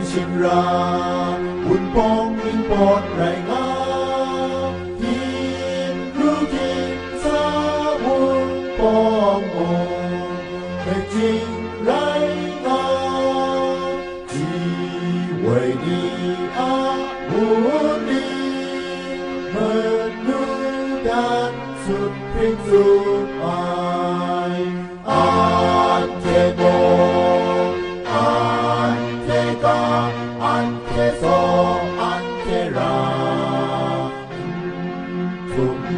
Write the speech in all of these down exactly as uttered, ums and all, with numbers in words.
Shing ra, Wunpawng ningpawt rai nga, Hpyin ru hkying sa Wunpawng mung, hpyen jing rai nga, ji woi ni a wunpawng, manu dan sut hpring tsun ai. Anhte gaw, anhte ga, anhte saw, anhte ra, n htum n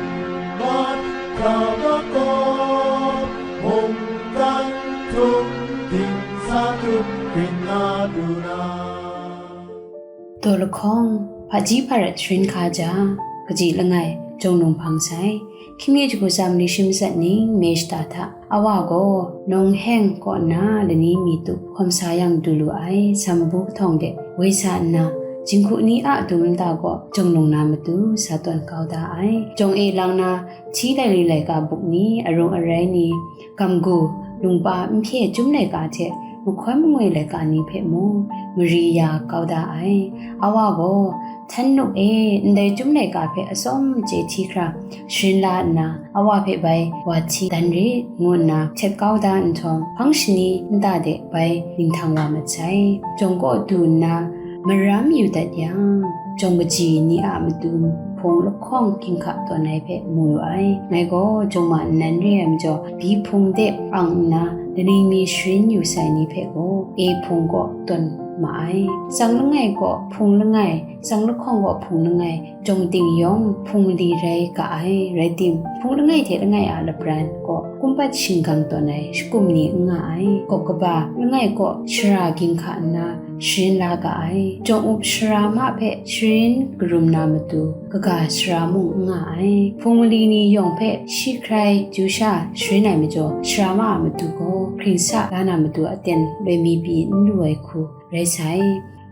mat hkra makawp, mungkan htum, dingsa htum, rin nga lu na. Daw lahkawng, hpaji hparat sharin hka ja, kaji langai, jawng nung hpang sai. Hkying mi jahku tsa mali shi matsat ning, May shata hta, Awa gaw, Nawng Heng kaw nna lani mi tup hkawm sa yang du lu ai, sambu kahtawng de woi sa nna, jinghku ni a dum nta kaw jawng nung na matu sa tawn kau da ai. Jawng e lang na, hti laili laika buk ni, arung arai ni, gamgu, lungpa, nhpye chyum laika hte mahkawn mangwi laika ni hpe mung mari ya kau da ai. Awa gaw, Htan nup e, ndai chyum laika hpe atsawm chye hti hkra sharin la nna, Awa hpe bai wa hti dan rit, ngu nna htet kau da nhtawm, hpang shani nta de bai ning htang wa mat sai. Jawng kaw du nna, maram yu dat yang, jawng kaji ni a matu hpung lahkawng ginhka tawn ai hpe mu lu ai. Ngai gaw jawng ma nnan re ai majaw, bi hpung de ang nna, lani mi sharin yu sai ni hpe gaw, e hpung kaw tawn ma ai. Tsang langai kaw hpung langai, tsang lahkawng kaw hpung langai, jawng ting yawng hpung mali rai ga ai, rai tim, hpung langai hte langai a lapran kaw kumpat shingkang tawn ai shakum ni n nga ai. Gawp kaba langai kaw shara ginhka nna sharin la ga ai. Jawng up shara ma hpe sharin karum na matu, kaga shara mung n nga ai. Hpung mali ni yawng hpe shi hkrai chyu sha sharin ai majaw, shara ma a matu gaw hkring sa la na matu aten loi mi pyi n lu ai hku rai sai.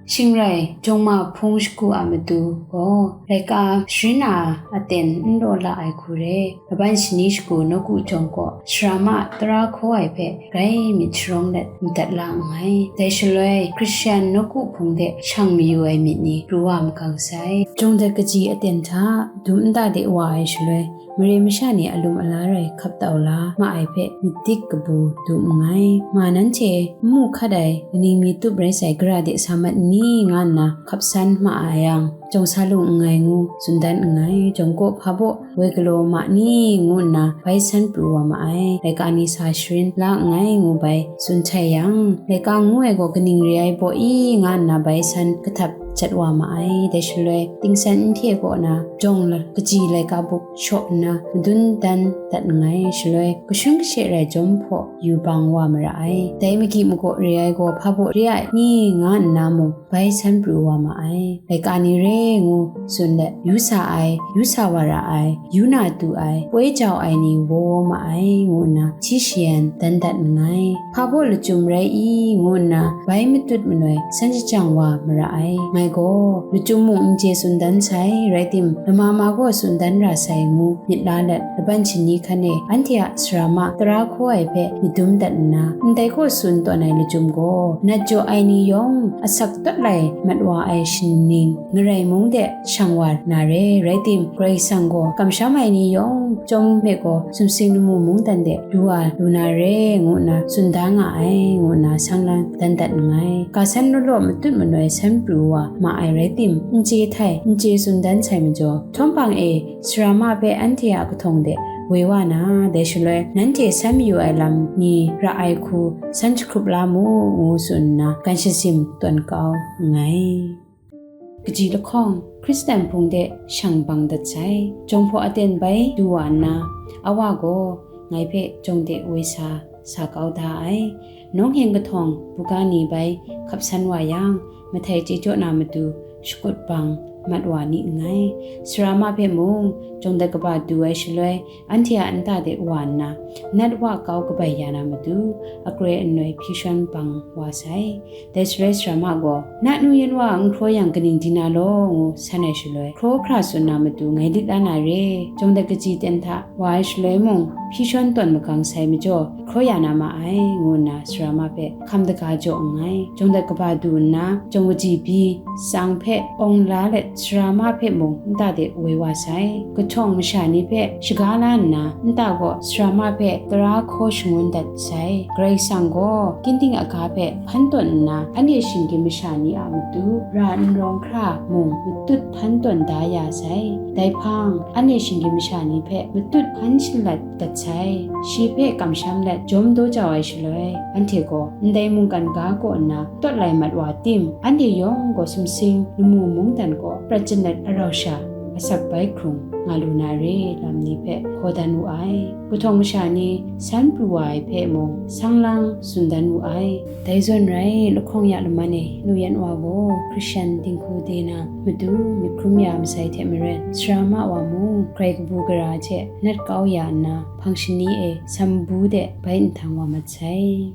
Shing rai, jawng ma hpung shagu a matu gaw, laika sharin a aten n law la ai hku re, kaban shani shagu nawku jawng kaw, shara ma tara hkaw ai hpe grai myit sharawng let madat la nngai. Dai shaloi, Hkristian nawku hpung de shang mayu ai myit ni pru wa makang sai. Jawng dat kaji aten hta, dum nta de wa ai shaloi, mare masha ni a lum ala rai hkap tau la ma ai hpe myit dik kabu dum nngai. Ma nanhte n mu hkat ai, kaning mi tup rai sai, gara de sa mat n ni, nga nna hkap san ma a yang, jawng sa lu nngai ngu tsun dan nngai. Jawng kaw hpa baw woi galaw ma ni, ngu nna bai san pru wa ma ai. Laika ni sa sharin la nngai ngu bai tsun htai yang, laika ngu ai gaw kaning re ai baw i, nga nna bai san kahtap jat wa ma ai. Dai shaloi, tingsan nhpye kaw na jawng la-, kaji laika buk shaw nna madun dan dat nngai. Shaloi, kashun kashe rai jawm hpaw yubang wa mara ai. Dai magyi magaw re ai gaw hpa baw re ai ni, nga nna mung bai san pru wa ma ai. Laika ni re ngu tsun let, yu sa ai, yu sa wa ra ai, yu na tu ai, poi jau ai ni waw ma ai, ngu nna hti shayan dan dat nngai. Hpa baw lachyum rai i, ngu nna bai matut manoi san shajang wa mara ai. Ngai gaw, lachyum mung n chye tsun dan sai, rai tim, lama ma gaw tsun dan ra sai ngu myit la let, laban shani hkan e anhte a sara ma tara hkaw ai hpe myit dum dat nna, ndai kaw tsun tawn ai lachyum gaw, nat jaw ai ni yawng asak tawt lai mat wa ai shaning ngarai mung de shang wa na re, rai tim, Karai Kasang gaw kamsham ai ni yawng chyawm hpe gaw sumsing lamu mungdan de du wa lu na re, ngu nna tsun da nga ai, ngu nna sang lang dan dat nngai. Ga san law law matut manoi san pru wa ma ai rai tim, n chye htai, n chye tsun dan sai majaw, htawm hpang e sara ma hpe anhte a kahtawng de woi wa na, dai shaloi nanhte san mayu ai lam ni ra ai hku san jahkrup la mu, ngu tsun nna, gan shasim tawn kau nngai. Kaji lahkawng, Hkristan hpung de shang bang dat sai. Jawng hpaw aten bai du wa nna, Awa gaw ngai hpe jawng de woi sa, sa kau da ai. Nawng Heng kahtawng buga ni bai hkap san wa yang, mahtai chye jaw na matu shakut bang mat wa ni nngai. Sara ma hpe mung, jawng dat kaba du ai shaloi, anhte a nta de wa nna, nat wa kau kabai ya na matu, akre anoi hpyi shawn bang wa sai. Dai shaloi sara ma gaw, "Na nu yan wa n hkraw yang kaning di na law?" ngu san ai shaloi, "Hkraw hkra tsun na matu ngai lit la na re, jawng dat kaji ten hta wa ai shaloi mung, hpyi shawn tawn magang sai majaw, hkraw ya na ma ai," ngu nna sara ma hpe hkam daga jaw nngai. Jawng dat kaba du nna, jawng kaji byi tsang hpe awng la let, sara ma hpe mung nta de woi wa sai. Kahtawng masha ni hpe shaga la nna, nta gaw sara ma hpe tara hkaw shangun dat sai. Karai Kasang gaw ginting aga hpe hpan tawn nna, anhte shinggyim masha ni a matu ra n rawng hkra mung matut hpan tawn da ya sai. Dai hpang, anhte shinggyim masha ni hpe matut hpan shalat dat sai. Shi hpe kamsham let jawm daw jau ai shaloi, anhte gaw ndai mungkan ga kaw nna tawt lai mat wa tim, anhte yawng gaw sumsing lamu mungdan kaw prat janet arau sha asak bai hkrung nga lu na re lam ni hpe hkaw dan wu ai. Kahtawng masha ni san pru wa ai hpe mung sang lang tsun dan wu ai. Dai zawn rai, lahkawng ya laman e, nu yan wa gaw Hkristan dinghku de na matu myit hkrum ya masai hte maren, sara ma wa mung grai kabu gara hte nat kau ya nna, hpang shani e sambu de bai nhtang wa mat sai.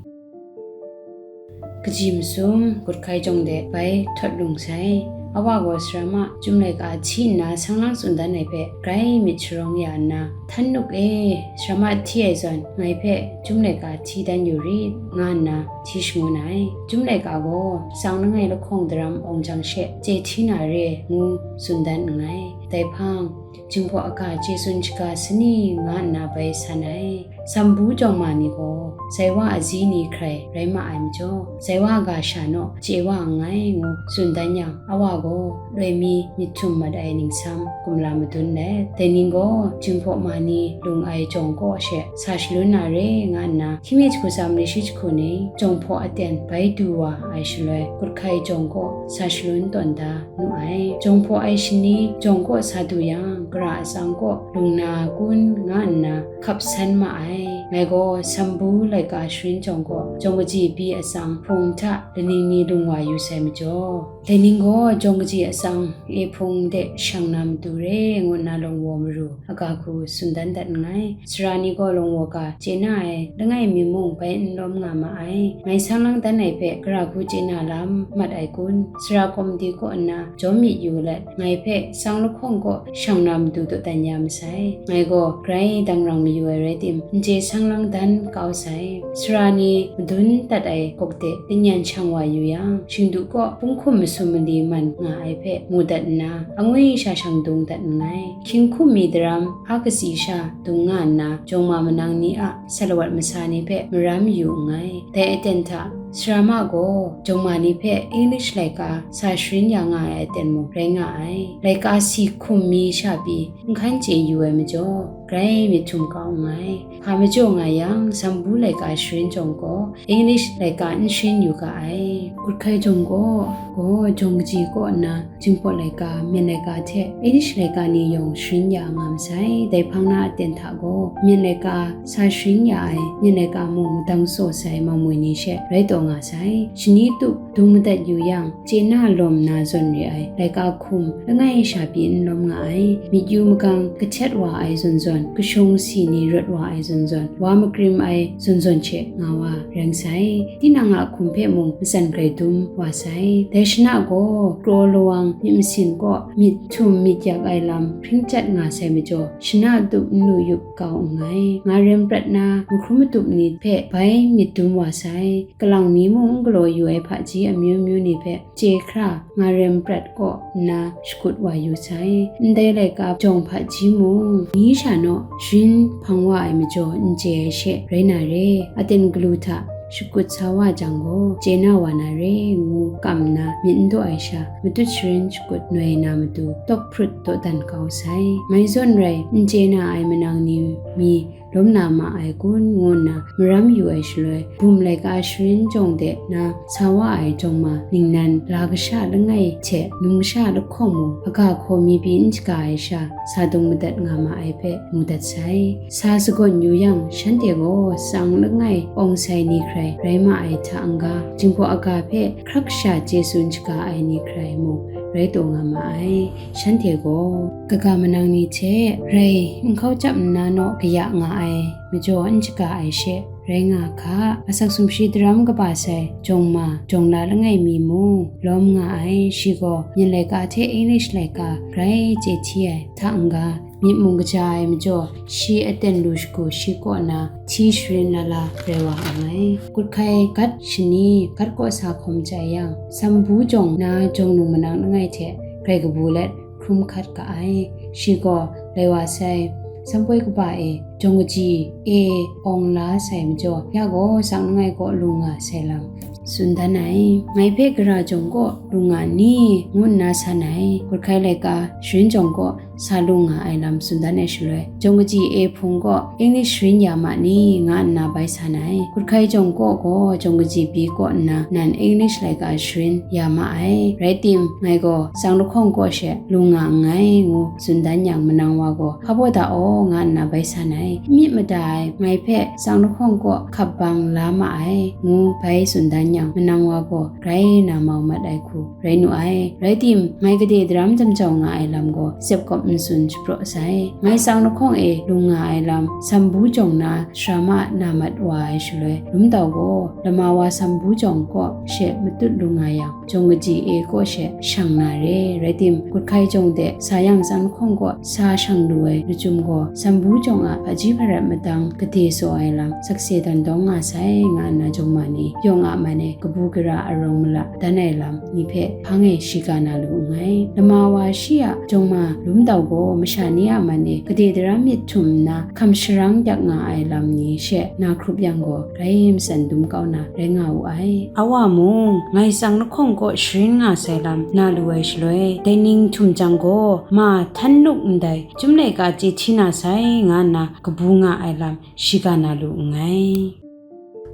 Kaji masum, gut hkai jawng de bai htawt lung sai. Awa gaw sara ma chyum laika hti nna sang lang tsun dan ai hpe grai myit sharawng ya nna, "Htan nuk e, sara ma hti ai zawn ngai hpe chyum laika hti dan yu rit," nga nna hti shangun ai. Chyum laika gaw tsang langai lahkawng daram awng jang she chye hti na re ngu tsun dan nngai. Dai hpang, Jinghpaw aga chye tsun shaga sani nga nna bai san ai. Sambu jawng ma ni gaw, Saiwa azi ni hkrai rai ma ai majaw, Saiwa ga sha naw chye wa nngai ngu tsun dan yang, awa gaw loi mi myit htum mat ai ningsam kumla madun let, dai ning gaw Jinghpaw ma ni lung ai jawng kaw she sa shalun na re nga nna, hkying mi jahku tsa mali shi jahku ni jawng hpaw aten bai du wa ai shaloi, gut hkai jawng kaw sa shalun tawn da nu ai. Jawng hpaw ai shani jawng kaw sa du yang, gara atsang kaw lung na kun nga nna hkap san ma ai. Ngai gaw sambu laika sharin jawng kaw jawng kaji byi atsang hpung hta laning mi lung wa yu sai majaw, dai ning gaw jawng kaji atsang e hpung de shang na matu re ngu nna lawng waw maru aga hku tsun dan dat nngai. Sara ni gaw lawng waw ga chye na ai langai mi mung bai n lawm nga ma ai. Ngai sang lang dan ai hpe gara hku chye na lam mat ai kun? Sara kawmde kaw nna jawm myit yu let, ngai hpe sang lahkawng kaw shang na matu dawdan ya masai. Ngai gaw grai dang rang mayu ai rai tim, n chye sang lang dan kau sai. Sara ni madun dat ai gawk de lanyan shang wa yu yang, shingdu kaw punghkum masum mali man nga ai hpe mu dat nna, angwi sha shang dung dat nngai. Hkying hkum mi daram a katsi sha dung nga nna, jawng ma manang ni a salawat masa ni hpe maram yu nngai. Dai aten hta, sara ma gaw jawng ma ni hpe English laika sa sharin ya nga ai aten mung rai nga ai. Laika si hkum mi sha pyi n hkan chye yu ai majaw, grai myit htum kau nngai. Hpa majaw nga yang, sambu laika sharin jawng gaw English laika n sharin yu ga ai. Gut hkai jawng gaw, gaw jawng kaji kaw nna, Jinghpaw laika, myen laika hte English laika ni yawng sharin ya nga masai. Dai hpang na aten hta gaw, myen laika sa sharin ya ai, myen laika mung madang tsaw sai maumwi ni she rai taw nga sai. Shani tup dung madat yu yang, chye na lawm na zawn re ai, laika hkum langai sha pyi n lawm nga ai. Myit yu magang kahtet wa ai zawn zawn, kashung si ni rawt wa ai zawn zawn, wa makrim ai zawn zawn hte nga wa rai sai. Tinang a hkum hpe mung matsan grai dum wa sai. Dai shana gaw, kraw lawang myit masin kaw myit htum myit yak ai lam hpring chyat nga sai majaw, shana tup n lu yup kau nngai. Nga rem prat na mahkrum matup ni hpe bai myit dum wa sai. Kalang mi mung n galaw yu ai hpaji amyu myu ni hpe chye hkra nga rem prat kaw nna shakut wa yu sai. Ndai laika jawng hpaji mung, ni sha naw sharin hpang wa ai majaw n chye ai she rai na re, aten galu hta shakut sa wa jang gaw, chye na wa na re, ngu kam nna myit n daw ai sha, matut sharin shakut noi na matu tawk hprut dawdan kau sai. Mai zawn rai, n chye na ai manang ni mi lawm na ma ai kun, ngu nna maram yu ai shaloi, bum laika sharin jawng de na sa wa ai jawng ma ningnan la kasha langai hte num kasha lahkawng mung, aga hkaw mi pyi n shaga ai sha, sa dung madat nga ma ai hpe mu dat sai. Sa sagawn yu yang, shanhte gaw tsang langai awng sai ni hkrai rai ma ai hta n-ga, Jinghpaw aga hpe hkrak sha chye tsun shaga ai ni hkrai mung, rai taw nga ma ai. Shanhte gaw kaga manang ni hte rai n hkau chyap nna naw kaya nga ai, majaw n shaga ai she rai nga hka. Asak sumshi daram kaba sai jawng ma, jawng la langai mi mung lawm nga ai. Shi gaw myin laika hte English laika grai chye hti ai hta n-ga, myit mung kaja ai majaw, shi aten lu shagu shi kaw na hti sharin la la rai wa ai. Kut hkai gat shani gat kaw sa hkawm chye yang, Sambu jawng na jawng nung manang langai hte grai kabu let hkrum hkat ga ai. Shi gaw, lai wa sai, Sampoi kaba e jawng kaji e awng la sai majaw, ya gaw sang langai kaw lung nga sai lam tsun dan ai. Ngai hpe gara jawng kaw lung nga ni? ngu nna san ai. Kut hkai laika sharin jawng kaw sa lung nga ai lam tsun dan ai shaloi, jawng kaji e hpung kaw English sharin ya ma ni? nga nna bai san ai. Kut hkai jawng kaw gaw jawng kaji bi kaw nna nan English laika sharin ya ma ai. Rai tim, ngai gaw sang lahkawng kaw she lung nga nngai, ngu tsun dan yang, manang wa gaw, hpa baw da aw, nga nna bai san ai. N myit mada ai, ngai hpe sang lahkawng kaw hkap bang la ma ai, ngu bai tsun dan yang, manang wa gaw grai na mau mat ai hku rai nu ai. Rai tim, ngai gade daram jamjau nga ai lam gaw, sep kawp n tsun shapraw sai. Ngai sang lahkawng e lung nga ai lam, Sambu jawng na sara ma na mat wa ai shaloi, Lum Dau gaw lama wa Sambu jawng kaw she matut lung nga yang, jawng kaji e kaw she shang na re. Rai tim, kut hkai jawng de sa yang sang lahkawng kaw sa shang lu ai lachyum gaw, Sambu jawng a hpaji hparat madang gade saw ai lam sakse dan dawng nga sai, nga nna jawng ma ni yawng a man e kabu gara arawng mala dan ai lam ni hpe hpang e shiga na lu nngai. Lama wa shi a jawng ma Lum Dau gaw masha ni a man e gade daram myit htum nna hkam sharang yak nga ai lam ni she na hkrup yang gaw, grai matsan dum kau na rai nga wu ai. A wa mung, ngai sang lahkawng kaw sharin nga sai lam na lu ai shaloi, dai ning htum jang gaw, ma htan nuk ndai chyum laika chye hti na sai, nga nna kabu nga ai lam shiga na lu nngai.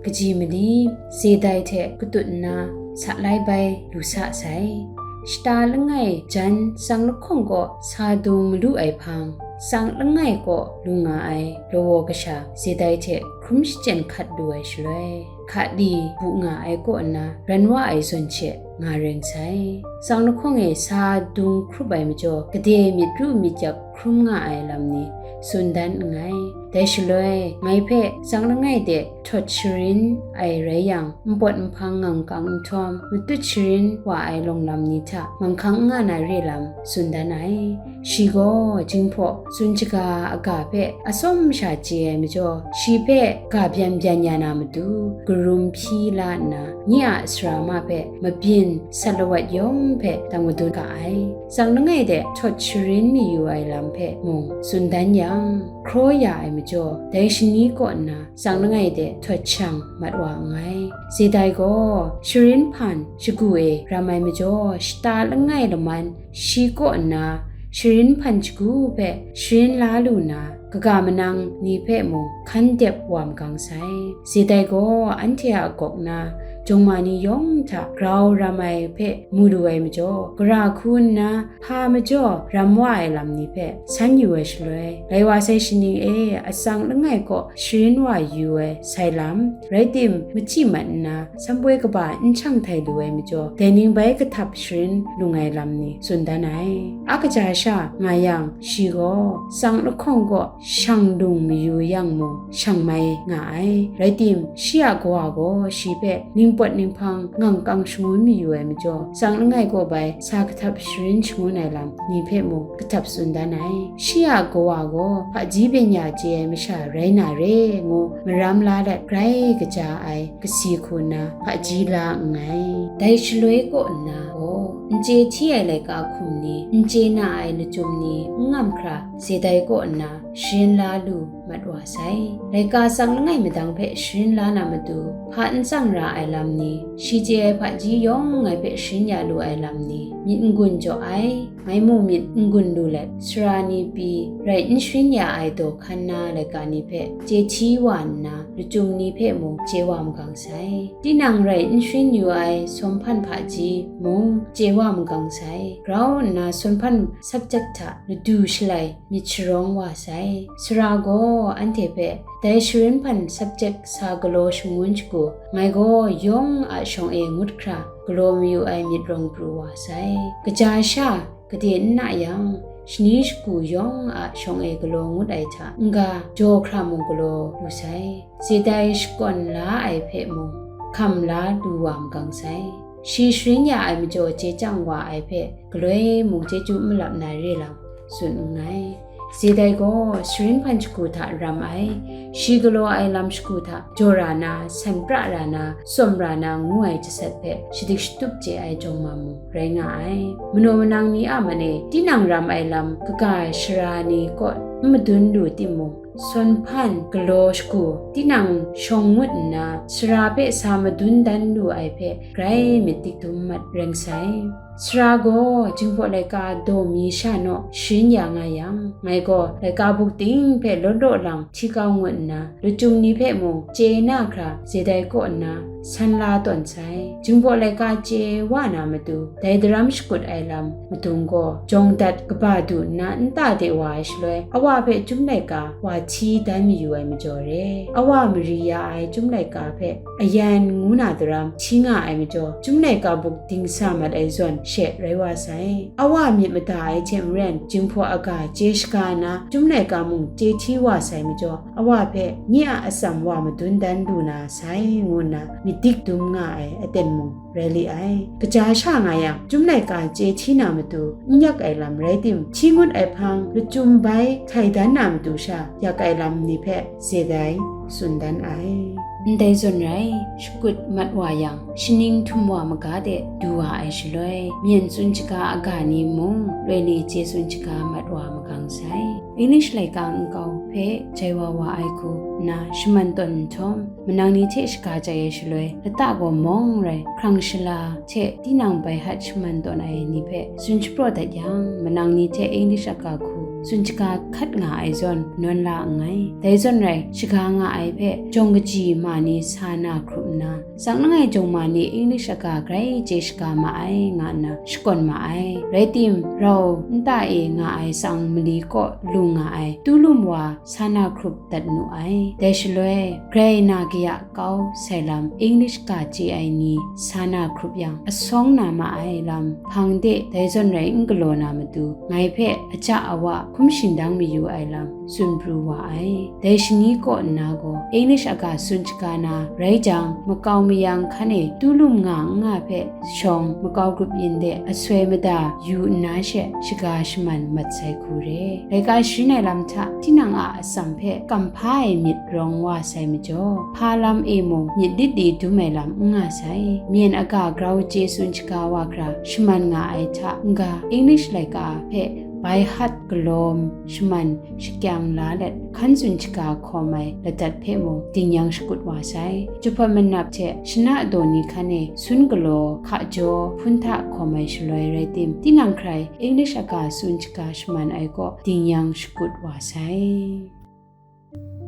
Kaji mali, Zedai hte katut nna sa lai bai lu sa sai. Shata langai jan sang lahkawng kaw sa dung malu ai hpang, sang langai kaw lu nga ai law kasha Zedai hte hkrum shachyen hkat lu ai shaloi, hka li bu nga ai kaw nna ran wa ai zawn she nga reng sai. Sang lahkawng e sa dung hkrup ai majaw, gade myit ru myit yak hkrum nga ai lam ni tsun dan nngai. Dai shaloi, ngai hpe sang langai de htawt sharin ai rai yang, npawt nhpang ngang kang nhtawm, matut sharin wa ai lawng lam ni hta manghkang n nga na re lam tsun dan ai. Shi gaw, Jinghpaw tsun shaga a ga hpe atsawm sha chye ai majaw, shi hpe ga byan byan ya na matu, karum hpyi la nna, nye a sara ma hpe mabyin sat lawat yawng hpe dang madun ga ai. Sang langai de htawt sharin mayu ai lam hpe mung tsun dan yang, hkraw ya ai majaw, dai shani kaw nna sang langai de htawt shang mat wa nngai. Zedai gaw sharin hpan shagu e ram ai majaw, shata langai laman shi kaw nna sharin hpan shagu hpe sharin la lu na, kaga manang ni hpe mung hkan dep wa magang sai. Zedai gaw anhte a gawk na jawng ma ni yawng hta grau ram ai hpe mu lu ai majaw, gara hku nna hpa majaw ram wa ai lam ni hpe san yu ai shaloi, lai wa sai shaning e atsang langai kaw sharin wa yu ai sai lam, rai tim, machyi mat nna, samboi kaba n shang htai lu ai majaw, dai ning bai kahtap sharin lung ai lam ni tsun dan ai. A kaja sha nga yang, shi gaw sang lahkawng kaw shang lung mayu yang mung, shang mai nga ai. Rai tim, shi a kawa gaw shi hpe ningpawt ninghpang ngang kang shangun mayu ai majaw, sang langai kaw bai sa kahtap sharin shangun ai lam ni hpe mung kahtap tsun dan ai. Shi a kawa gaw hpaji byeng ya chye ai masha rai na re ngu maram la let grai kaja ai kasi hku na hpaji la nngai. Dai shaloi kaw nna gaw, n chye hti ai laika hkum ni, n chye na ai lachyum ni n ngam hkra, Zedai kaw nna sharin la lu mat wa sai. Laika sang langai madang hpe sharin la na matu, hpa n tsang ra ai lam ni, shi chye ai hpaji yawng ngai hpe sharin ya lu ai lam ni, myit n-gun jaw ai, ngai mung myit n-gun lu let, sara ni pyi rai n sharin ya ai daw hkan na laika ni hpe chye hti wa nna, lachyum ni hpe mung chye wa magang sai. Tinang rai n sharin yu ai sawmhpan hpaji mung chye wa magang sai. Grau nna sawmhpan subject hta ladu shalai myit sharawng wa sai. Sara gaw anhte hpe, dai sharin hpan subject sa galaw shangun shagu, ngai gaw yawng a shawng e ngut hkra, galaw mayu ai myit rawng pru wa sai. Kaja sha, gade n na yang, shani shagu yawng a shawng e galaw ngut ai hta n-ga jaw hkra mung galaw lu sai. Zedai shakawn la ai hpe mung hkam la lu wa magang sai. Shi sharin ya ai majaw chye chyang wa ai hpe galoi mung chyeju n malap na re lam tsun nngai. Zedai gaw sharin hpan shagu hta ram ai, shi galaw ai lam shagu hta jaw ra na, san pra ra na, tsawm ra na ngu ai jasat hpe shadik shatup chye ai jawng ma mung rai nga ai. Manaw manang ni a man e tinang ram ai lam kaga shara ni kaw n madun lu timung, sawn hpan galaw shagu tinang shawng ngut nna, sara hpe sa madun dan lu ai hpe grai myit dik dum mat reng sai. Sara gaw Jinghpaw laika daw mi sha naw sharin ya nga yang, ngai gaw laika buk ting hpe lawt law lang hti kau ngut nna, lachyum ni hpe mung chye na hkra Zedai kaw nna san la tawn sai. Jinghpaw laika chye wa na matu, dai daram shakut ai lam madung gaw, jawng dat kaba du nna nta de wa ai shaloi, awa hpe chyum laika wa hti dan mayu ai majaw re. Awa mari ya ai chyum laika hpe ayan ngu na daram hti nga ai majaw, chyum laika buk dingsa mat ai zawn she rai wa sai. Awa myit mada ai hte maren, Jinghpaw aga chye shaga na, chyum laika mung chye hti wa sai majaw, awa hpe nye a atsam wa madun dan lu na sai, ngu nna myit dik dum nga ai aten mung rai li ai. Kaja sha nga yang, chyum laika chye hti na matu n yak ai lam rai tim, hti ngut ai hpang lachyum bai htai dan na matu sha yak ai lam ni hpe Zedai tsun dan ai. Ndai zawn rai, shakut mat wa yang, shaning htum wa maga de du wa ai shaloi, myen tsun shaga aga ni mung loi ni chye tsun shaga mat wa magang sai. English laika nkau hpe jai wa wa ai hku nna shaman tawn nhtawm, manang ni hte shaga jai ai shaloi, lata gaw mawng rai, hkrang shala hte tinang bai hat shaman tawn ai ni hpe tsun shapraw dat yang, manang ni hte English aga hku tsun shaga hkat nga ai zawn nawn la nngai. Dai zawn rai, shaga nga ai hpe jawng kaji ma ni sa na hkrup nna, tsang langai jawng ma ni English aga grai chye shaga ma ai, nga nna shakawn ma ai. Rai tim, rau nta e nga ai tsang mali kaw lung nga ai tulum wa sa na hkrup dat nu ai. Dai shaloi, grai na kaya kau sai lam English ga chye ai ni sa na hkrup yang, asawng na ma ai lam hpang de dai zawn rai n galaw na matu, ngai hpe aja awa hkum shingdang mayu ai lam tsun pru wa ai. Dai shani kaw nna gaw, English aga tsun shaga na rai jang, makau mayang hkan e tulum nga n nga hpe shawng makau grup yin de asoi mada yu nna she shaga shaman mat sai hku re. Laika sharin ai lam hta tinang a atsam hpe kamhpa ai myit rawng wa sai majaw, hpa lam e mung myit lit li dum ai lam n nga sai. Myen aga grau chye tsun shaga wa hkra shaman nga ai hta n-ga, English laika hpe bai hat galaw shaman shakyang la let, hkan tsun shaga hkawm ai ladat hpe mung ding yang shakut wa sai. Jahpawt manap hte shana daw ni hkan e sun galaw hka jaw hpun hta hkawm ai shaloi rai tim, tinang hkrai English aga tsun shaga shaman ai kaw ding yang shakut wa sai.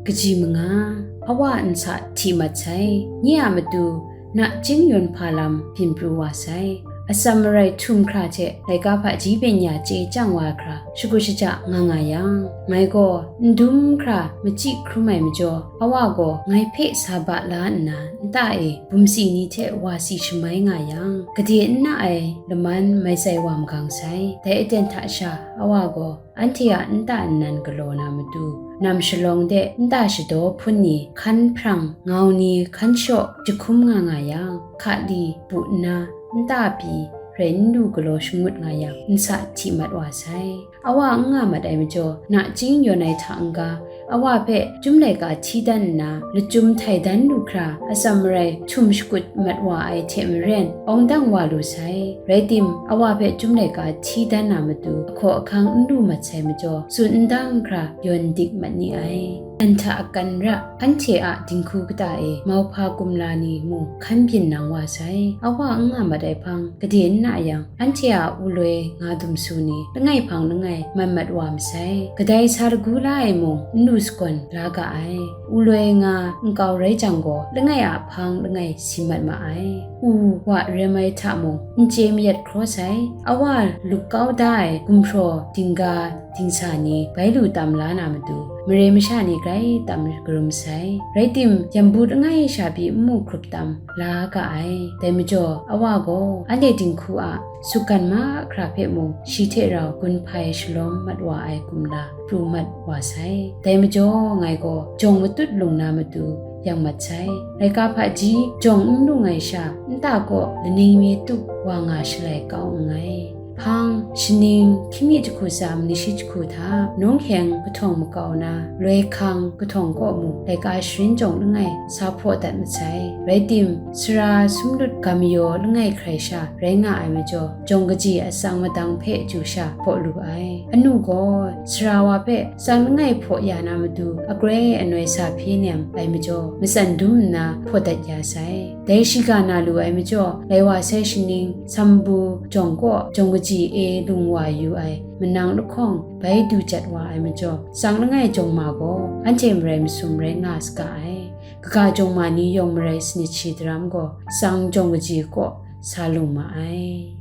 Kaji manga, awa nsa hti mat sai. Nye a matu, nachying yawn hpa lam byin pru wa sai. Atsam marai htum hkra hte laika hpaji byeng ya chye chyang wa hkra, shagu shaja nga nga yang, ngai gaw n dum hkra machyi hkrum ai majaw, awa gaw ngai hpe sa ba la nna, nta e bumsi ni hte wa si shamai nga yang, gade n na ai laman mai tsai wa magang sai. Dai aten hta sha, awa gaw anhte a nta nnan galaw na matu, nam shalawng de nta shadaw hpun ni hkan hprang, ngau ni hkan shaw jahkum nga nga yang, hka li bu nna, nta pyi rai n lu galaw shangut nga yang, nsa hti mat wa sai. Awa n nga mat ai majaw, nachying yawn ai hta n-ga, awa hpe chyum laika hti dan nna, lachyum htai dan lu hkra, atsam marai htum shakut mat wa ai hte maren, awng dang wa lu sai. Rai tim, awa hpe chyum laika hti dan na matu, ahkaw ahkang n lu mat sai majaw, tsun n dang hkra yawn dik mat ni ai. Nnan hta akan ra, anhte a dinghku kata e mauhpa kumla ni mung hkan byin nang wa sai. Awa n nga mat ai hpang, gade n na yang, anhte a uloi nga dumsu ni langai hpang langai man mat wa masai. Kadai sa lagu la ai mung n lu sagawn la ga ai. Uloi nga nkau rai jang gaw, langai a hpang langai si mat ma ai. U wa rem ai hta mung n chye mayat hkraw sai. Awa lup kau da ai gumhpraw dingga dingsa ni bai lu tam la na matu, mare masha ni grai tam karum sai. Rai tim, yambu langai sha pyi n mu hkrup tam la ga ai. Dai majaw, awa gaw anhte dinghku a sugan mahkra hpe mung shi hte rau gun hpai shalawm mat wa ai kumla pru mat wa sai. Dai majaw, ngai gaw jawng matut lung na matu yang mat sai. Laika hpaji jawng n lung ai sha, nta kaw laning mi tup wa nga shalai kau nngai. Hpang, shaning, hkying mi jahku tsa, mali shi jahku hta, nawng hkyeng kahtawng makau na, loi hkang kahtawng kaw mung, laika sharin jawng langai sa hpaw dat masai. Rai tim, sara sumlut ga mayaw langai hkrai sha rai nga ai majaw, jawng kaji atsang madang hpe chyu sha hpaw lu ai. Anu gaw sara wa hpe tsang langai hpaw ya na matu, akroi anoi sa hpyi nem ai majaw, matsan dum nna hpaw dat ya sai. Dai shiga na lu ai majaw, lai wa sai shaning, sambu, jawng kaw, jawng kaji e lung wa yu ai manang lahkawng bai du jat wa ai majaw, tsang langai jawng ma gaw anhte marai masum rai nga saga ai. Kaga jawng ma ni yawng marai sanit shi daram gaw, tsang jawng kaji kaw sa lung ma ai.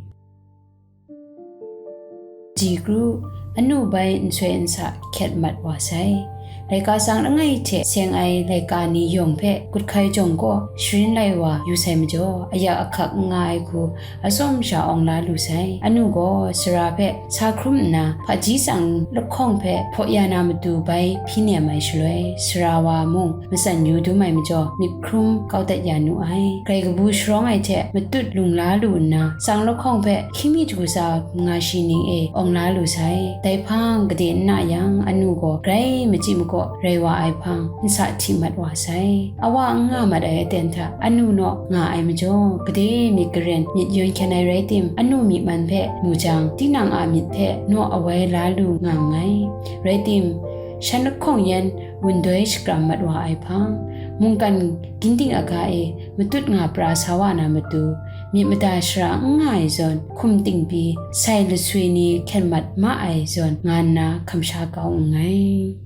Ji kru, anu bai nsoi nsa hkyet mat wa sai. Laika tsang langai hte seng ai laika ni yawng hpe gut hkai jawng kaw sharin lai wa yu sai majaw, ayak ahkak n nga ai hku atsawm sha awng la lu sai. Anu gaw sara hpe sa hkrum nna, hpaji tsang lahkawng hpe hpaw ya na matu bai hpyi nem ai shaloi, sara wa mung matsan yu dum ai majaw, myit hkrum kau dat ya nu ai. Grai kabu sharawng ai hte matut lung la lu nna, tsang lahkawng hpe hkying mi jahku tsa nga shi ning e awng la lu sai. Dai hpang gade n na yang, anu gaw grai machyi makaw rai wa ai hpang, nsa hti mat wa sai. Awa n nga mat ai aten hta, anu naw nga ai majaw, gade myit garen myit yawn hkyen ai rai tim, anu myi man hpe mu jang, tinang a myit hpe naw awai la lu nga nngai. Rai tim, shan lahkawng yan wundoi shakram mat wa ai hpang, mungkan ginding aga e matut nga pra sa wa na matu, myit mada shara n nga ai zawn, hkum ting pyi sai laswi ni hkyen mat ma ai zawn nga nna hkam sha kau nngai.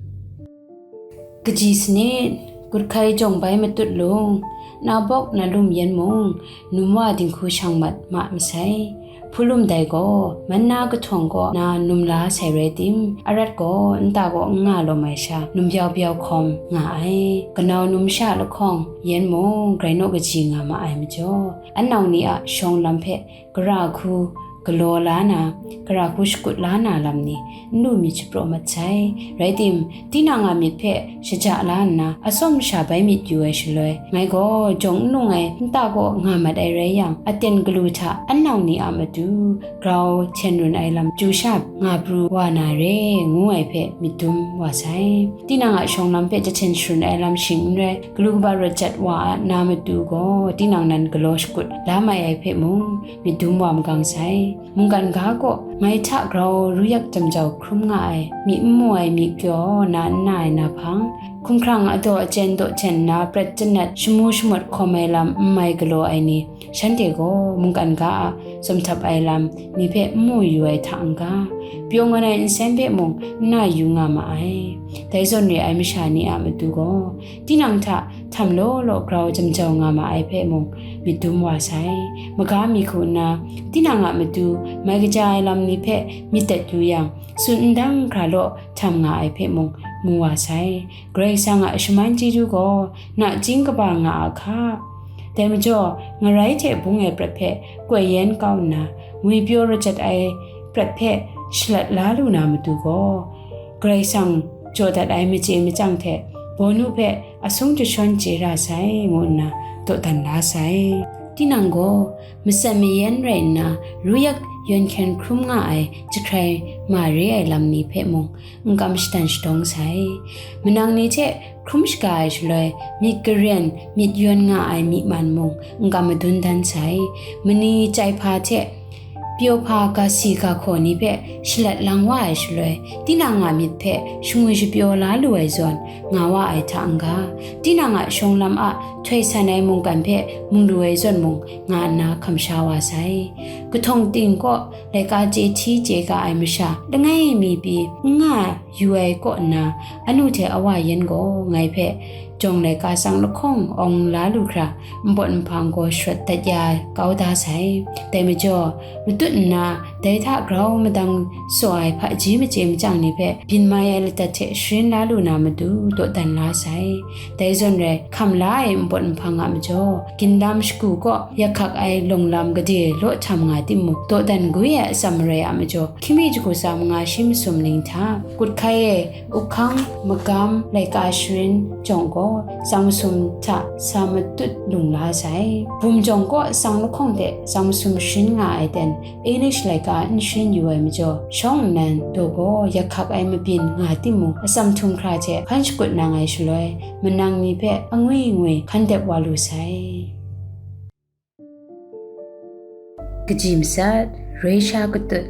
Kaji sanit, gut hkai jawng bai matut lung, na bawk na lum yan mung, num wa dinghku shang mat ma masai. Hpulum dai gaw, man na kahtawng kaw na num la sai rai tim, arat gaw nta kaw n nga lawm ai sha, num byau byau hkawm nga ai. Kanau num sha lahkawng yan mung, grai naw kaji nga ma ai majaw, anau ni a shawng lam hpe gara hku galaw la na, gara hku shakut la na lam ni n lu myit shapraw mat sai. Rai tim, tinang a myit hpe shaja la nna, atsawm sha bai myit yu ai shaloi, ngai gaw jawng n lung ai nta kaw nga mat ai rai yang, aten galu hta anau ni a matu grau hten run ai lam chyu sha nga pru wa na re, ngu ai hpe myit dum wa sai. Tinang a shawng lam hpe jahten sharun ai lam shing n rai, galu kaba rawt jat wa a na matu gaw, tinang nan galaw shakut la mai ai hpe mung, myit dum wa magang sai. Mungkan ga kaw, ngai hta grau ru yak jam jau hkrum nga ai, myi n mu ai myi kyaw na n na ai na hpang, hkumhkrang adaw ajen daw jen nna prat janat shamu shamawt hkawm ai lam n mai galaw ai ni, shanhte gaw mungkan ga a tsawm htap ai lam ni hpe n mu yu ai hta n-ga, pyaw ngawn ai nsen hpe mung n na yu nga ma ai. Dai zawn re ai masha ni a matu gaw, tinang hta htam law law grau jam jau nga ma ai hpe mung myit dum wa sai. Maga mi hku nna, tinang a matu mai kaja ai lam ni hpe myit dat yu yang, tsun n dang hkra law htam nga ai hpe mung mu wa sai. Karai Kasang a shaman chyeju gaw nachying kaba nga a hka. Dai majaw, ngarai hte bung ai prat hpe koi yen kau nna, ngwipyaw rajat ai prat hpe shalat la lu na matu gaw, Karai Kasang jaw dat ai machye machyang hte bawnu hpe asung jashawn chye ra sai, ngu nna dawdan la sai. Tinang gaw matsan mayan rai nna, ru yak yawn hkyen hkrum nga ai jahkrai ma re ai lam ni hpe mung n kam shadan shadawng sai. Manang ni hte hkrum shaga ai shaloi, myit garen myit yawn nga ai myi man mung n kam madun dan sai. Mani chyai hpa hte pyaw hpa ga si ga hkaw ni hpe shalat lang wa ai shaloi, tinang a myit hpe shangwi shapyaw la lu ai zawn nga wa ai hta n-ga, tinang a shawng lam a htoi san ai mungkan hpe mu lu ai zawn mung nga nna hkam sha wa sai. Kahtawng ting kaw laika chye hti chye ga ai masha langai mi pyi n nga yu ai kaw nna, anu hte awa yan gaw ngai hpe jawng laika tsang lahkawng awng la lu hkra, npawt nhpang gaw sharawt dat ya kau da sai. Dai majaw, matut nna Dai hta grau madang saw ai hpaji machye machyang ni hpe byin mai ai ladat hte sharin la lu na matu dawdan la sai. Dai zawn rai, hkam la ai npawt nhpang a majaw, ginlam shagu kaw yak hkak ai lawng lam gade law htam nga timung, dawdan gwi ai atsam marai a majaw, hkying mi jahku tsa manga shi masum ning hta, kut hkai e, Uphkang, magam, laika sharin jawng gaw, tsang masum hta sa matut lung la sai. Bum jawng kaw tsang lahkawng hte tsang masum sharin nga ai ten, English laika n sharin yu ai majaw, shawng nnan daw gaw yak hkak ai mabyin nga timung, atsam htum hkra hte hkan shakut nang ai shaloi, manang ni hpe angwi ngwi hkan dep wa lu sai. Kaji matsat, roi sha katut.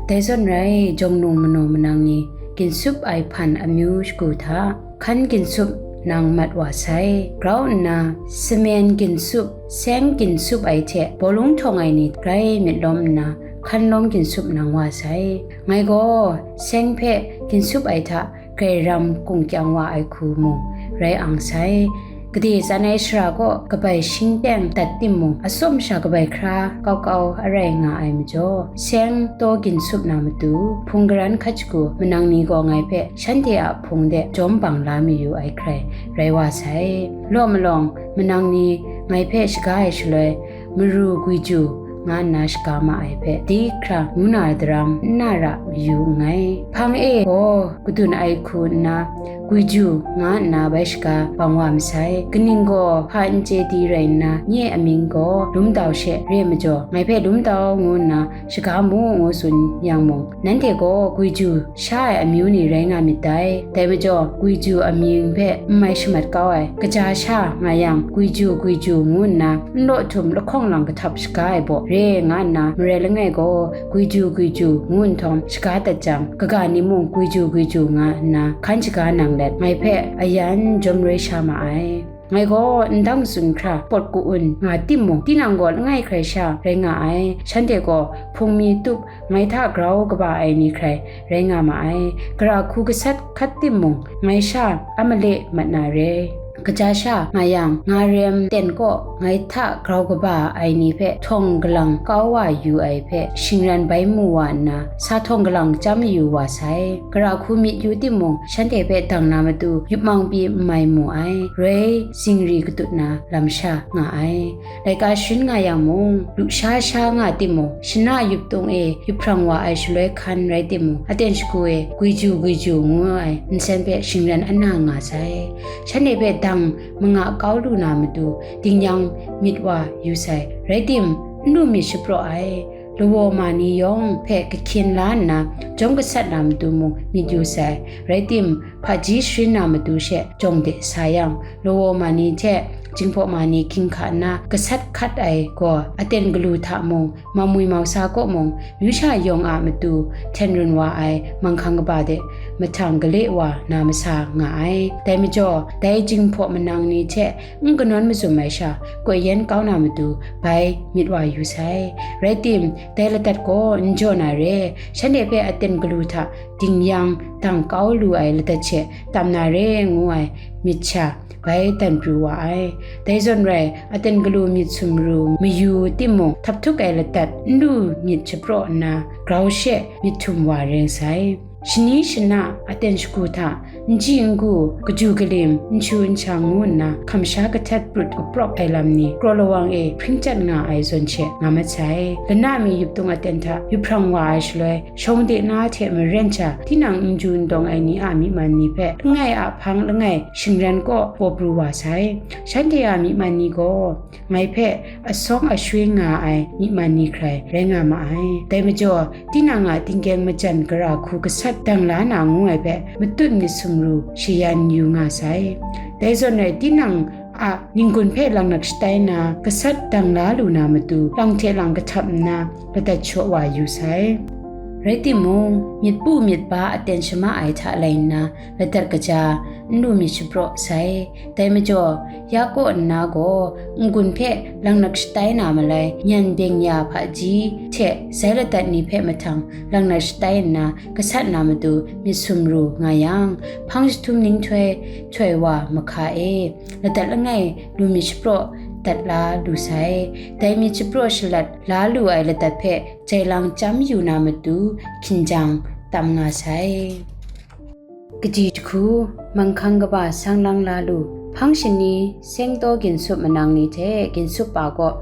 Dai zawn rai, jawng nung manaw manang ni, ginsup ai hpan amyu shagu hta, hkan ginsup nang mat wa sai. Grau nna, samen ginsup, seng ginsup ai hte bawlung htawng ai ni grai myit lawm nna, hkan lawm ginsup nang wa sai. Ngai gaw, seng hpe ginsup ai hta, Karai ram kungkyang wa ai hku mung rai ang sai. Gade tsan ai shara kaw kabai shingteng dat timung, atsawm sha kabai hkra kau kau arai nga ai majaw, seng taw ginsup na matu, hpung garan hkat shagu manang ni gaw ngai hpe shanhte a hpung de jawm bang la mayu ai hkrai rai wa sai. Law malawng, manang ni ngai hpe shaga ai shaloi, maru gwi ju nga nna shaga ma ai hpe, di hkra ngu na daram n na ra mayu nngai. Hpang e gaw kadun ai hku nna, gwi ju nga nna bai shaga bang wa masai. Kaning gaw hpa n chye di rai nna, nye amying gaw Lumdau she re majaw, ngai hpe Lumdau ngu nna shaga mu ngu tsun yang mung, nanhte gaw gwi ju sha ai amyu ni rai nga myit dai. Dai majaw, gwi ju amying hpe n mai shamat kau ai, kaja sha nga yang, gwi ju, gwi ju ngu nna, nlaw htum lahkawng lang kahtap shaga ai baw re nga nna, marai langai gaw, gwi ju, gwi ju ngu nhtawm shaga dat jang, kaga ni mung gwi ju, gwi ju nga nna, hkan shaga nang let, ngai hpe ayan jawm roi sha ma ai. Ngai gaw ndang tsun hkra pawt ku-un nga timung, tinang gaw langai hkrai sha rai nga ai. Shanhte gaw hpung mi tup ngai hta grau kaba ai ni hkrai rai nga ma ai. Gara hku gasat hkat timung, ngai sha a male mat na re. Kaja sha nga yang, nga rem ten kaw ngai hta grau kaba ai ni hpe htawng galang kau wa yu ai hpe shingran bai mu wa nna, sa htawng galang chyam mayu wa sai. Gara hku myit yu timung, shanhte hpe dang na matu yup mang pyi n mai mu ai. Roi, zingri katut na lam sha nga ai. Laika sharin nga yang mung, lusha sha nga timung, shana yup tung e yup hprang wa ai shaloi hkan rai timung, aten shagu e gwi ju gwi ju ngu ai nsen hpe shingran ana nga sai. Shanhte hpe dang manga kau lu na matu, dingyang myit wa yu sai. Rai tim, n lu myit shapraw ai. Lawa ma ni yawng hpe kahkyin la nna, jawm gasat na matu mung myit yu sai. Rai tim, hpaji sharin na matu she jawng de sa yang, lawa ma ni hte jinghpaw ma ni hkying hka nna gasat hkat ai gaw, aten galu hta mung, mamwi mausa kaw mung, myu sha yawng a matu hten run wa ai manghkang kaba de mahtang gale wa na masa nga ai. Dai majaw, dai jinghpaw manang ni hte n kanawn mazum ai sha, koi yen kau na matu bai myit wa yu sai. Rai tim, dai ladat gaw n jaw na re, shanhte hpe aten galu hta dingyang dang kau lu ai ladat she tam na re ngu ai myit sha bai dan pru wa ai. Dai zawn rai, aten galu myit sumru mayu timung, htap htuk ai ladat n lu myit shapraw nna, grau she myit htum wa ring sai. Shani shana aten shagu hta n ji n gu, kaju kalim, n shu n sha ngu nna, hkamsha kahtet prut kaprawp ai lam ni, kraw lawang e hpring chyat nga ai zawn she nga mat sai. Lana mi yup tung aten hta yup hprang wa ai shaloi, shawng de na hte maren sha, tinang n ju n dawng ai ni a myi man ni hpe, langai a hpang langai shingran kaw paw pru wa sai. Shanhte a myi man ni gaw, ngai hpe asawng ashwe nga ai myi man ni hkrai rai nga ma ai. Dai majaw, tinang a tinggyeng majan gara hku gasat dang la na ngu ai hpe, matut myit sumru shayan yu nga sai. Dai zawn rai, tinang a n-gun hpe langnak shatai na, gasat dang la lu na matu, lang hte lang kahtap nna, ladat shaw wa yu sai. Rai timung, myit pu myit ba aten shama ai hta lai nna, ladat kaja n lu myit shapraw sai. Dai majaw, ya kaw nna gaw, n-gun hpe langnak shatai na malai, nyan byeng ya hpaji hte sai ladat ni hpe mahtang langnak shatai nna, gasat na matu myit sumru nga yang, hpang jahtum ninghtoi htoi wa mahka e, ladat langai lu myit shapraw dat la lu sai. Dai myit shapraw shalat la lu ai ladat hpe jailang chyam yu na matu hkinjang tam nga sai. Kaji jahku, manghkang kaba sang lang la lu, hpang shani, seng taw ginsup manang ni hte ginsup pa kaw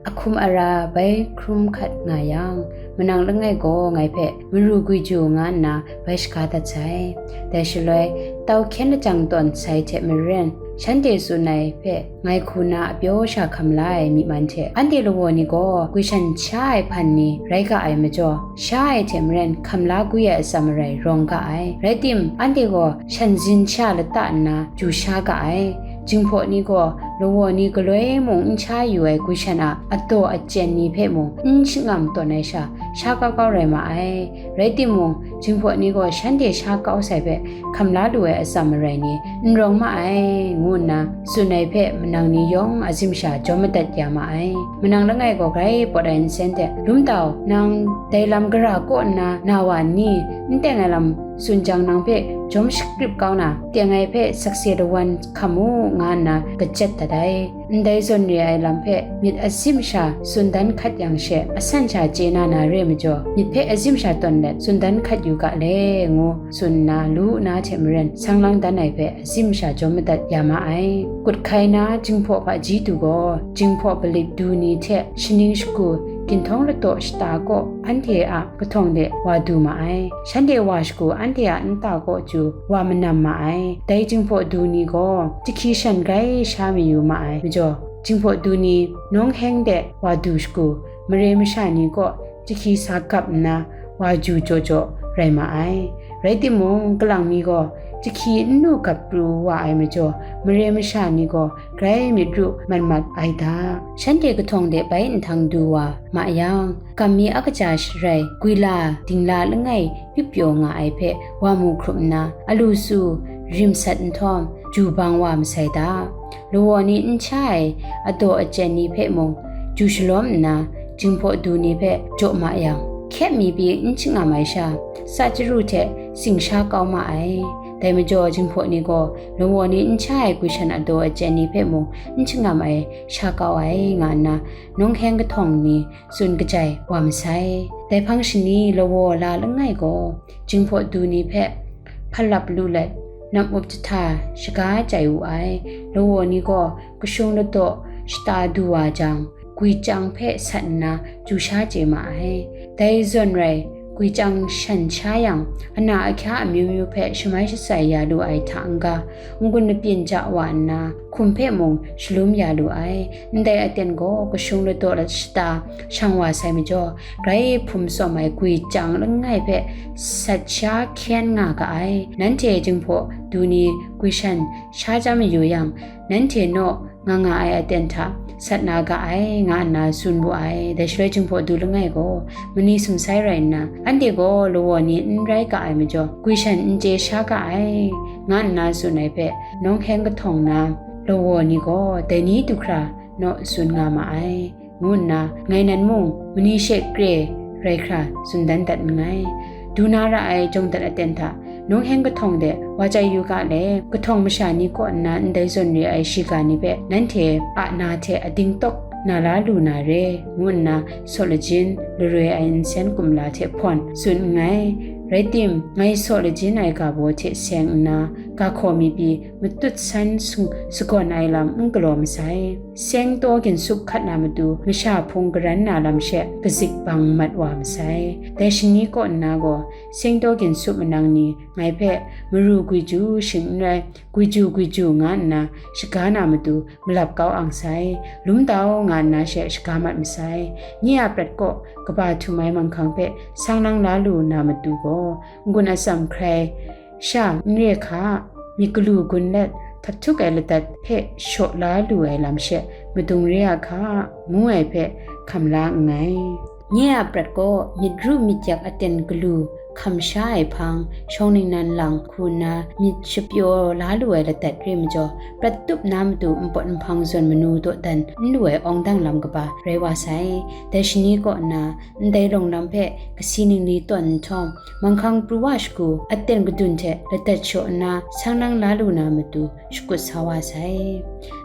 ahkum ara bai hkrum hkat nga yang, manang langai gaw ngai hpe maru gwi ju nga nna bai shaga dat sai. Dai shaloi, tau hkyen lajang tawn sai hte maren, shanhte tsun ai hpe ngai hku na apyaw sha hkam la ai myi man hte, anhte lawa ni gaw gwi shan sha ai hpan ni rai ga ai majaw, sha ai hte maren hkam la gwi ai atsam marai rawng ga ai. Rai tim, anhte gaw shan zin sha lata nna ju sha ga ai. Jinghpaw ni gaw lawa ni galoi mung n sha yu ai gwi shan a adaw achyen ni hpe mung n shangam tawn ai sha, sha kau kau rai ma ai. Rai timung, jinghpaw ni gaw shanhte sha kau sai hpe hkam la lu ai atsam marai ni n rawng ma ai, ngu nna tsun ai hpe manang ni yawng azim sha jawm madat ya ma ai. Manang langai gaw grai pawt ai nsen hte, "Lumtau, nang dai lam gara kaw nna na wa n ni? N teng ai lam tsun jang nang hpe jawm shakrip kau na, teng ai hpe sakse lawan hkam u," nga nna kachyet dat ai. Ndai zawn re ai lam hpe myit azim sha tsun dan hkat yang she, asan sha chye na na re majaw, myit hpe azim sha tawn let tsun dan hkat yu ga le, ngu tsun nna lu na hte maren, sang lang dan ai hpe azim sha jawm madat ya ma ai. Kut hkai na jinghpaw hpaji du gaw, jinghpaw palip du ni hte shaning shagu, ginhtawng ladaw shata kaw anhte a kahtawng de wa du ma ai. Shanhte wa shagu anhte a nta kaw chyu wa manam ma ai. Dai jinghpaw du ni gaw jahki shan grai sha mayu ma ai majaw, jinghpaw du ni nawng heng de wa du shagu, mare masha ni kaw jahki sa gap nna wa ju jaw jaw rai ma ai. Rai timung, kalang mi gaw jahki n nu gap pru wa ai majaw, mare masha ni gaw grai myit ru mat mat ai da. Shanhte kahtawng de bai nhtang du wa ma yang, kam mi a kaja sharai, gwila dingla langai pyip pyaw nga ai hpe wa mu hkrup nna, alu su rim sat nhtawm, ju bang wa masai da. Lawa ni n sha ai adaw achyen ni hpe mung, ju shalawm nna, jinghpaw du ni hpe jaw ma yang, hkyep mi pyi n shangam ai sha, sa chyaru hte tsing sha kau ma ai. Dai majaw, jinghpaw ni gaw lawa ni n sha ai gwi shan adaw achyen ni hpe mung n shangam ai sha kau ai, nga nna nawng heng kahtawng ni tsun kajai wa masai. Dai hpang shani lawa la langai gaw, jinghpaw du ni hpe hpalap lu let, nam up jahta shaga chye wu ai. Lawa ni gaw kashung ladaw shata du wa jang, gwi chyang hpe sat nna ju sha chye ma ai. Dai zawn rai, gwi chyang shan sha yang, ana ahkya amyu myu hpe shamai shatsai ya lu ai hta n-ga, n-gun lapyin ja wa nna, hkum hpe mung shalum ya lu ai. Ndai aten gaw kashung ladaw shata shang wa sai majaw, grai hpum tsawm ai gwi chyang langai hpe sat sha hkyen nga ga ai. Nanhte jinghpaw du ni gwi shan sha chyam mayu yang, nanhte naw nga nga ai aten hta sat na ga ai, nga nna tsun wu ai. Dai shaloi jinghpaw du langai gaw, mani sumsai rai nna, anhte gaw lawa ni n rai ga ai majaw, gwi shan n chye sha ga ai, nga nna tsun ai hpe, nawng heng kahtawng na lawa ni gaw, dai ni du hkra naw tsun nga ma ai, ngu nna, ngai nan mung mani she kre rai hkra tsun dan dat nngai. Du na ra ai jawng dat aten hta, nawng heng kahtawng de wa chye yu ga le, kahtawng masha ni kaw nna ndai zawn re ai shiga ni hpe nanhte a na hte ading tawk na la lu na re, ngu nna saw lajin laroi ai nsen kumla hte hpawn tsun nngai. Rai tim, ngai saw lajin ai ga baw hte seng nna, ga hkaw mi pyi matut san sung-, sagawn ai lam n galaw masai. Seng taw ginsup hkat na matu, masha hpung garan na lam she kazik bang mat wa masai. Dai shani kaw nna gaw, seng taw ginsup manang ni ngai hpe maru gwi ju shing n rai, gwi ju gwi ju nga nna shaga na matu malap kau ang sai, lumtau nga nna she shaga mat masai. Nye a prat kaw kaba htum ai manghkang hpe sang lang la lu na matu gaw, n-gun atsam hkrai sha n re hka, myit galu gun let hkap htuk ai ladat hpe shaw la lu ai lam she madung re a hka, ngu ai hpe hkam la nngai. Nye a prat gaw myit ru myit yak aten galu hkam sha ai hpang, shawng ningnan lang hku nna myit shapyaw la lu ai ladat re majaw, prat tup na matu npawt nhpang zawn manu dawdan n lu ai awng dang lam kaba rai wa sai. Dai shani kaw nna, ndai lawng lam hpe kasi ningli tawn nhtawm, manghkang pru wa shagu, aten kadun hte ladat shaw nna, sang nang la lu na matu, shakut sa wa sai.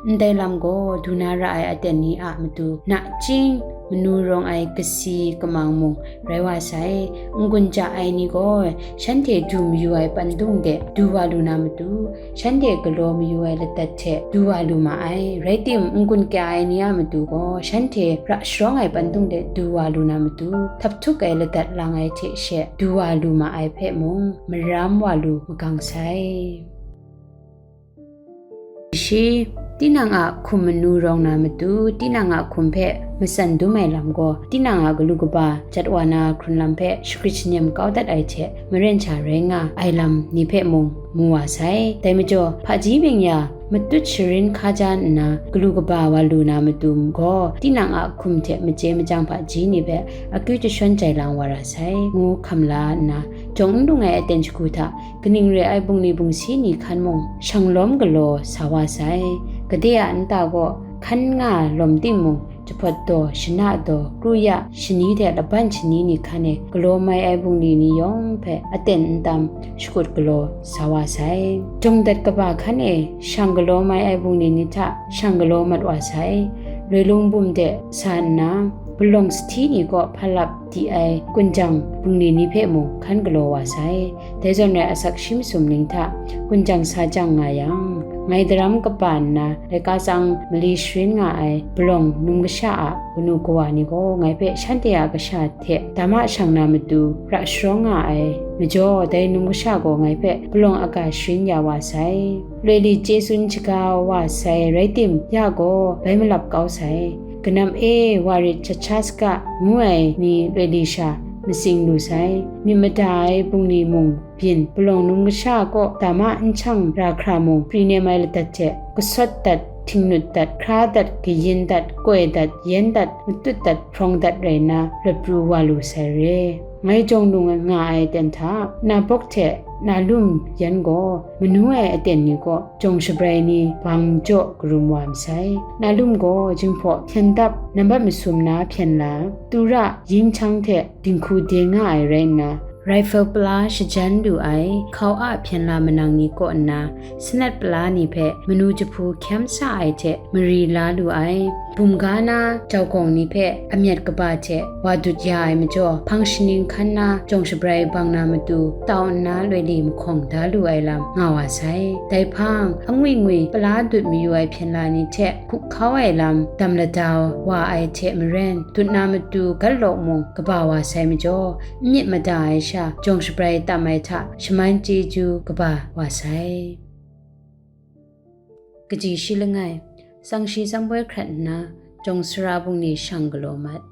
Ndai lam gaw du na ra ai aten ni a matu nachying manu rawng ai kasi kamang mung rai wa sai. N-gun ja ai ni gaw shanhte du mayu ai pandung de du wa lu na matu, shanhte galaw mayu ai ladat hte du wa lu ma ai. Rai tim, n-gun kya ai ni a matu gaw shanhte ra sharawng ai pandung de du wa lu na matu, htaphtuk ai ladat lang ai hte she du wa lu ma ai hpe mung maram wa lu magang sai. Shi, tinang a hkum manu rawng na matu, tinang a hkum hpe matsan dum ai lam gaw, tinang a galu kaba jat wa na hkrun lam hpe shagrit shanem kau dat ai hte maren sha rai nga ai lam ni hpe mung mu wa sai. Dai majaw, hpaji byeng-ya matut sharin hka ja nna galu kaba wa lu na matu gaw, tinang a hkum hte machye machyang hpaji ni hpe akyu jashawn jai lang wa ra sai, ngu hkam la nna, jawng n lung ai aten shagu hta kaning re ai bungli bungsi ni hkan mung shang lawm galaw sa wa sai. Gade a nta gaw hkan nga lawm timung, jahpawt daw, shana daw, kru ya, shani hte laban shani ni hkan e galaw mai ai bungli ni yawng hpe aten n tam shakut galaw sa wa sai. Jawng dat kaba hkan e shang galaw mai ai bungli ni hta shang galaw mat wa sai. Loi lung bum de sa nna, palawng sahti ni kaw hpa lap di ai kunjang bungli ni hpe mung hkan galaw wa sai. Dai zawn rai asak shi masum ning hta kunjang sa jang nga yang, ngai daram kaba nna laika tsang mali sharin nga ai palawng num kasha a kanu kawa ni gaw ngai hpe shanhte a kasha hte dama shang na matu ra sharawng nga ai majaw, dai num kasha gaw ngai hpe palawng aga sharin ya wa sai. Loi li chye tsun shaga wa sai rai tim, ya gaw bai malap kau sai. Kanam e, wa rit, shat sha saga, ngu ai ni loi li sha matsing lu sai. Myit mada ai bungli mung byin, palawng num kasha kaw dama n shang ra hkra mung, pri nem ai ladat hte, kasawt dat, htingnut dat, hkra dat, kayin dat, koi dat, yen dat, matut dat, hprawng dat rai nna, rawt pru wa lu sai re. Ngai jawng lung nga ai aten hta, na bawk hte na lum yan gaw, manu ai aten ni kaw jawng shabrai ni bang jaw karum wa masai. Na lum gaw jinghpaw hpyen dap, nambat masum na hpyen la, tura yinghchang hte dinghku de nga ai rai nna, raifel pala shajan lu ai, hkau a hpyen la manang ni kaw nna, sanat pala ni hpe manu jahpu hkyam sa ai hte mari la lu ai, bum ga na jau gawng ni hpe amyat kaba hte wa dut ya ai majaw, hpang shaning hkan na jawng shabrai bang na matu tau nna loi li mahkawng da lu ai lam nga wa sai. Dai hpang, angwi ngwi pala dut mayu ai hpyen la ni hte hkup hkau ai lam dam lada wa ai hte maren, dut na matu gat lawk mung kaba wa sai majaw, n myit mada ai sha jawng shabrai tam ai hta shaman chyeju kaba wa sai. Kaji shi langai, tsang shi tsang boi hkrat nna, jawng sara bungli shang galaw mat.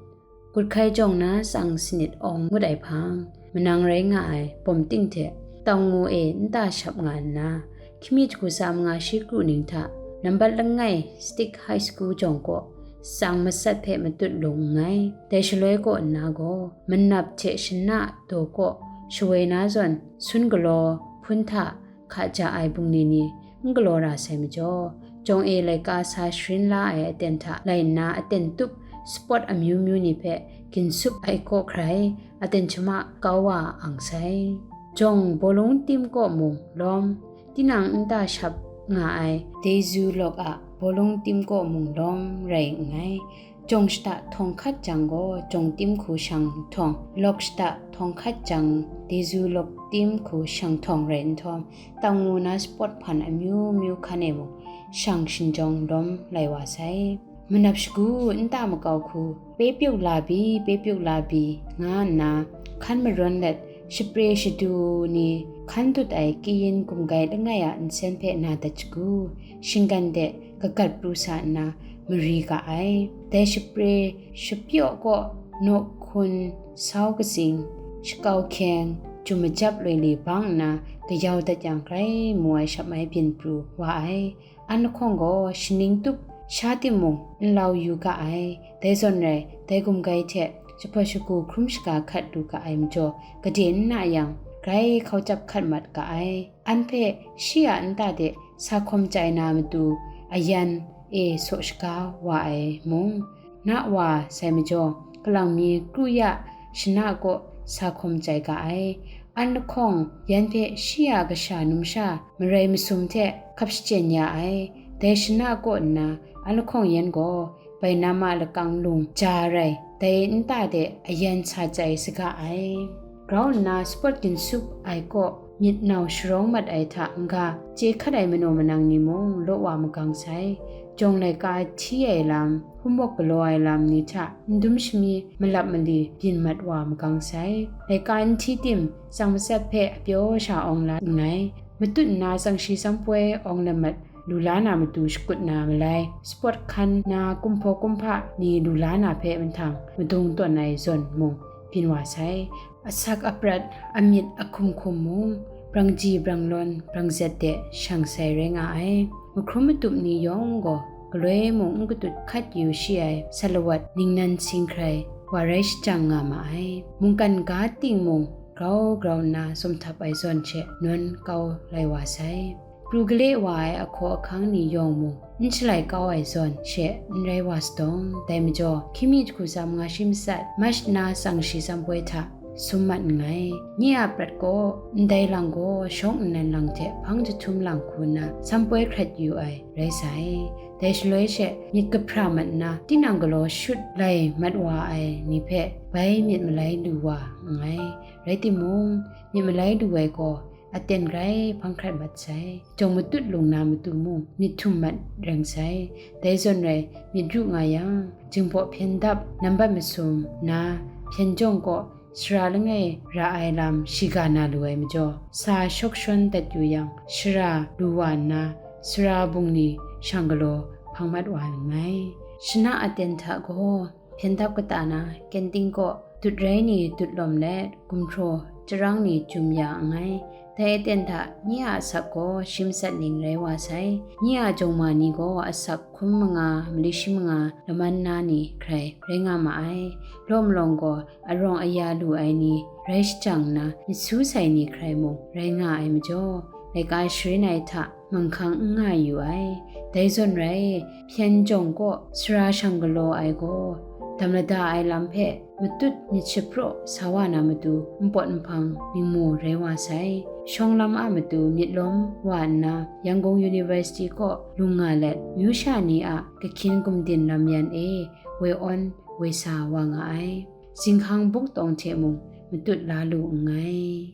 Gut hkai jawng na tsang sanit awng ngut ai hpang, manang rai nga ai pawm ting hte, tau ngu e nta shap nga nna, hkying mi jahku tsa manga shi kru ning hta, nambat langai Stick High School jawng kaw, tsang matsat hpe matut lung nngai. Dai shaloi kaw nna gaw, manap hte shana daw kaw, shawoi na zawn, sun galaw, hpun hta, hka ja ai bungli ni, n galaw ra sai majaw, jawng e laika sa sharin la ai aten hta lai nna aten tup, sport amyu myu ni hpe ginsup ai kaw hkrai, aten shama kau wa ang sai. Jawng bawlung tim kaw mung lawm, tinang nta shap nga ai Deizu lawk a bawlung tim kaw mung lawm rai nngai. Jawng shata htawng hkat jang gaw, jawng tim hku shang htawng, lawk shata htawng hkat jang, Deizu lawk tim hku shang htawng rai nhtawm, tang ngu na sport hpan amyu myu hkan e mung, shang shinjawng lawm lai wa sai. Manap shagu nta makau hku, pe pyuk la bi, pe pyuk la bi, nga nna, hkan marawn let, shapre shadu ni hkan dut ai kayin gumgai langai a nsen hpe na dat shagu, shinggan de kagat pru sa nna mari ga ai. Dai shapre shapyaw kaw nawk hkun, sau katsing, shakau hkyeng, jum majap loi li bang nna kayau dat yang grai mu ai shap mai byin pru wa ai. An lahkawng gaw shaning tup sha timung n lau yu ga ai. Dai zawn rai, dai gumgai hte jahpawt shagu hkrum shaga hkat lu ga ai majaw, gade n na yang, grai hkau chyap hkat mat ga ai. An hpe shi a nta de sa hkawm chyai na matu ayan e saw shaga wa ai mung, na wa sai majaw, kalang mi kru ya shana kaw sa hkawm chyai ga ai. An lahkawng yan hpe shi a kasha numsha marai masum hte hkap shachyen ya ai. Dai shana kaw nna, an lahkawng yan gaw bainam a lakang lung ja rai, dai nta de ayan sa chyai saga ai. Grau nna sport ginsup ai kaw myit nau sharawng mat ai hta n-ga, chye hkat ai manaw manang ni mung law wa magang sai. Jawng laika hti ai lam, hpumawk galaw ai lam ni hta n dum shami malap mali byin mat wa magang sai. Laika n hti tim, tsang matsat hpe apyaw sha awng la nngai. Matut nna tsang shi tsang poi awng lamat lu la na matu shakut na malai, sport hkan na kumhpaw kumhpa ni lu la na hpe mahtang madung tawn ai zawn mung byin wa sai. Asak aprat, amyit ahkum hkum mung, brangji branglawn brangzet de shang sai rai nga ai. Mahkrum matup ni yawng gaw galoi mung n katut hkat yu shi ai salawat ningnan sing hkrai wa rai shajang nga ma ai. Mungkan ga ting mung grau grau nna sumhtap ai zawn she nawn kau lai wa sai. Pru gale wa ai ahkaw ahkang ni yawng mung n shalai kau ai zawn she n rai wa sadawng, dai majaw, hkying mi jahku tsa manga shi matsat, March na tsang shi tsam poi hta sum mat nngai. Nye a prat gaw ndai lang gaw shawng nnan lang hte hpang jahtum lang hku nna tsam poi hkrat yu ai rai sai. Dai shaloi she myit kahpra mat nna, tinang galaw shut lai mat wa ai ni hpe bai myit malai lu wa nngai. Rai timung, myit malai lu ai gaw aten grai hpang hkrat mat sai. Jawng matut lung na matu mung myit htum mat reng sai. Dai zawn rai, myit ru nga yang, jingbaw hpyen dap nambat masum na, hpyen jawng kaw sara langai ra ai lam shiga na lu ai majaw, sa shawk shawn dat yu yang, shara lu wa nna, sara bungli shang galaw hpang mat wa nngai. Shana aten hta gaw, hpyen dap kata na kenting kaw dut rai ni dut lawm let, gumhpraw charang ni jum ya nngai. Dai aten hta nye a asak gaw shi matsat ning rai wa sai. Nye a jawng ma ni gaw asak hkum manga, mali shi manga laman na ni hkrai rai nga ma ai. Law malawng gaw arawng aya lu ai ni rai shajang nna, myit su sai ni hkrai mung rai nga ai majaw, laika sharin ai hta manghkang n nga yu ai. Dai zawn rai, hpyen jawng kaw sara shang galaw ai gaw, dam lada ai lam hpe matut myit shapraw sa wa na matu npawt nhpang ningmu rai wa sai. Shawng lam a matu myit lawm wa nna, Yangon University kaw lung nga let, myu sha ni a kahkyin gumdin lam yan e woi awn woi sa wa nga ai. Zinghkang buk tawng hte mung matut la lu nngai.